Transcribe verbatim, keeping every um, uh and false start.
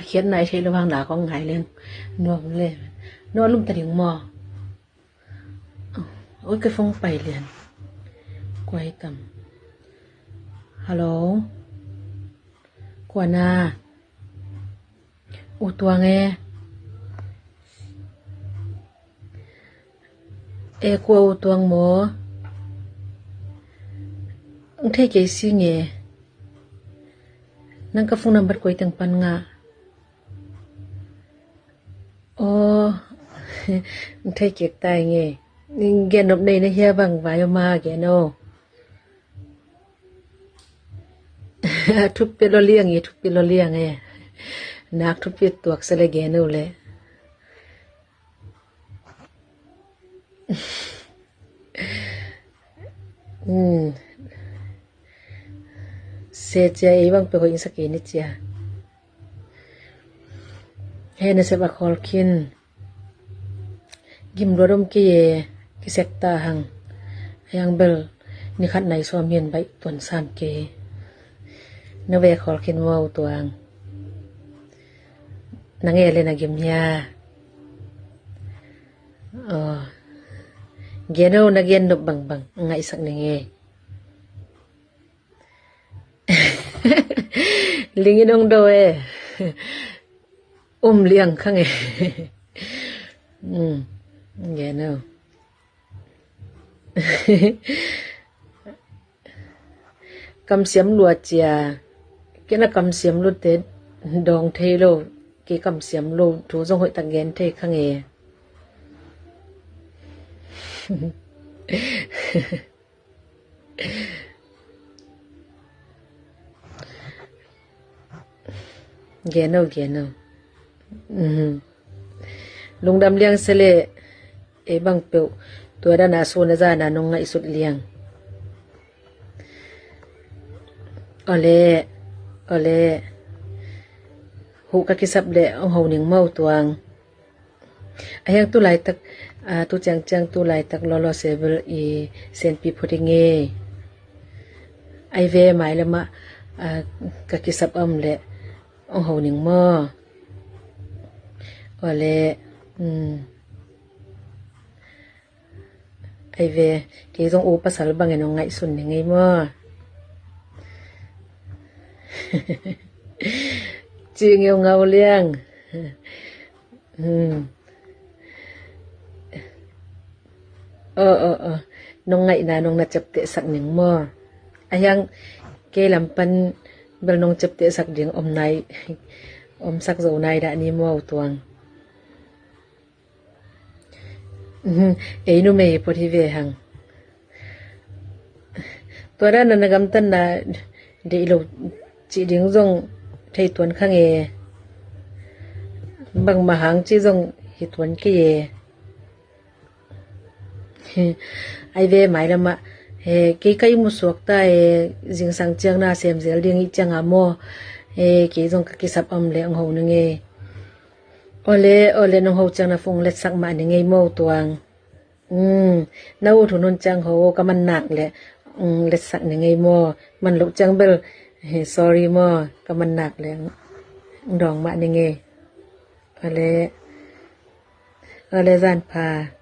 Khiat nai thei lo hang na kong ngai leng nuam le. No lum ta ding maw? Oi, ka phone pai lian. Kuai tam. Hello. Kua na? U Tuang e. E, kua U Tuang maw? Ang thei kei si nge. Nang ka phone number koi teng pan ngah. Aw, thei kik tai nge. Gen nop nei na hia bang vai ma gen o. Thupi lo liang e, thupi lo liang e. Nak thupi tuak sa le gen o le. Hmm. Se cia ei bang pe hoih sa kei ni cia. He nasep a khawl khin. Gim luat om kei e, kisek ta hang. A yang bel ni khat nai sawm hian baih tuan sam kei. Na ve khawl khin maw U Tuang? Na nge le na gim hia? Aw. Gen o, na gen nop bangbang ngaihsak ning e. Lingin ong do e. Um liang khang e. Um, gen o. Kamsiam lua cia. Kei na kamsiam lua te dawng thei lo. Kei kamsiam lo thu zong hoih tak gen thei khang e. Gen o, gen o. Lungdam liang se le, e bang peuh tua dana suna zana nong ngaihsut liang. Ole, ole. Hu ka kisap le ong ho ning maw Tuang. A hiang tu laitak, a, tu ciangciang tu laitak lolo sebel i senpi phuti nge. Ai ve mai lama, a, ka kisap om le ong ho ning maw? Ole, um. Ai ve, kei zong u pasal bangin ong ngaihsun ni ngei maw? Ci ngeu ngau liang. Hmm. Aw, aw, aw. Nong ngaihna nong na ciaptehsak ning maw? A hiang kei lam pan bel nong ciaptehsak ding om nai, omsak zo nai dah ni maw Tuang? Ei numei phot hi ve hang. Tua dana na gamtatna deih lo cih ding zong thei tuan khang e. Bangmah hang ci zong hi tuan kei e. Ai ve mai lama, he, kei ka i musuak ta e, zingsang ciang na sem zel ding i cianga maw? He, kei zong ka kisap om le ong ho ning e. Ole, ole, nong ho ciang na phone letsak mah ni ngei maw Tuang. Um, na ut hun hun ciang ho ka man nak le, um, letsak ni ngei maw. Man loh ciang bel, he, sorry maw, ka man nak le, um, dawng mah ni ngei. Ole, ole zan pha.